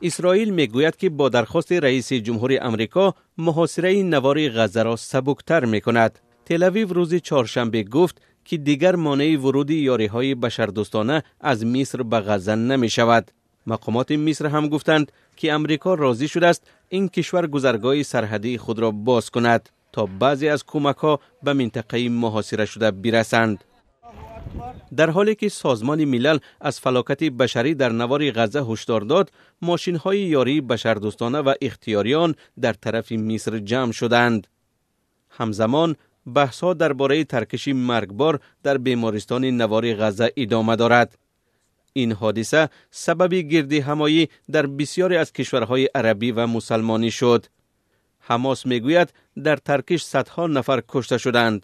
Исроил мегӯяд, ки бо дархости раиси ҷумҳури Амрико муҳосираи навори Ғаззаро сабуктар мекунад. Телавив рӯзи чоршанбе гуфт, ки дигар монеи вуруди ёриҳои башардӯстона аз Миср ба Ғазза намешавад. Мақомоти Миср ҳам гуфтанд, ки Амрико розӣ шудааст ин кишвар гузаргоҳи сарҳадии худро боз кунад, то баъзе аз кӯмакҳо ба минтақаи муҳосирашуда бирасанд. Дар ҳоле ки Созмони Милал аз фалокати башарӣ дар навори Ғазза ҳушдор дод, мошинҳои ёрии башардӯстона ва ихтиёриён дар тарафи Миср ҷамъ шуданд. Ҳамзамон баҳсҳо дар бораи таркиши маргбор дар бемористони навори Ғазза идома дорад. Ин ҳодиса сабаби гирдиҳамоӣ дар бисёре аз кишварҳои арабӣ ва мусалмонӣ шуд. Ҳамос мегӯяд, дар таркиш садҳо нафар кушта шуданд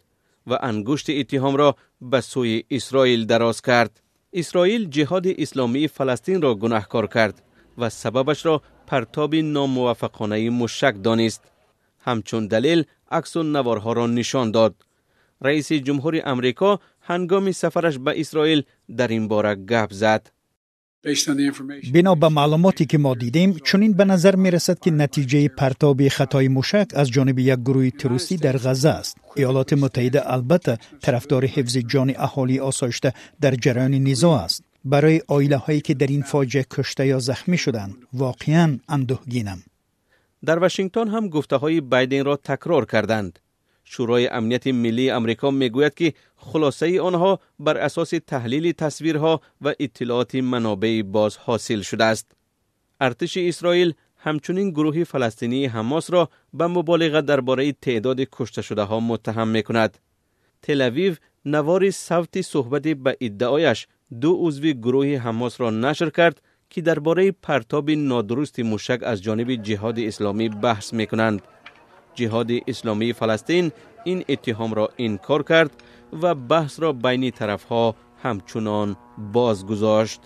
ва ангушти иттиҳомро ба сӯи Исроил дароз кард. Исроил Ҷиҳоди Исломии Фаластинро гунаҳкор кард ва сабабашро партоби номуваффақонаи мушак донист. Ҳамчун далел аксу наворҳоро нишон дод. Раиси ҷумҳури Амрико ҳангоми сафараш ба Исроил дар ин бора гап зад. Бино ба маълумоте, ки мо дидем, чунин ба назар мерасад, ки натиҷаи партоби хатои мушак аз ҷониби як гурӯҳи террористӣ дар Ғазза аст. Иёлоти Муттаҳида албатта тарафдори ҳифзи ҷони аҳолии осоишта дар ҷараёни низоъ аст. Барои оилаҳое, ки дар ин фоҷиа кушта ё захмӣ шуданд, воқеан андӯҳгинам. Дар Вашингтон ҳам гуфтаҳои Байденро такрор карданд. Шӯрои Амнияти Миллии Амрико мегӯяд, ки хулосаи онҳо бар асоси таҳлили тасвирҳо ва иттилооти манобеи боз ҳосил шудааст. Артиши Исроил ҳамчунин гурӯҳи фаластинии Ҳамосро ба муболиға дар бораи теъдоди кушташудаҳо муттаҳам мекунад. Телавив навори савти суҳбати ба иддаояш ду узви гурӯҳи Ҳамосро нашр кард, ки дар бораи партоби нодурусти мушак аз ҷониби Ҷиҳоди Исломӣ баҳс мекунанд. Ҷиҳоди Исломии Фаластин ин иттиҳомро инкор кард ва баҳсро байни тарафҳо ҳамчунон боз гузошт.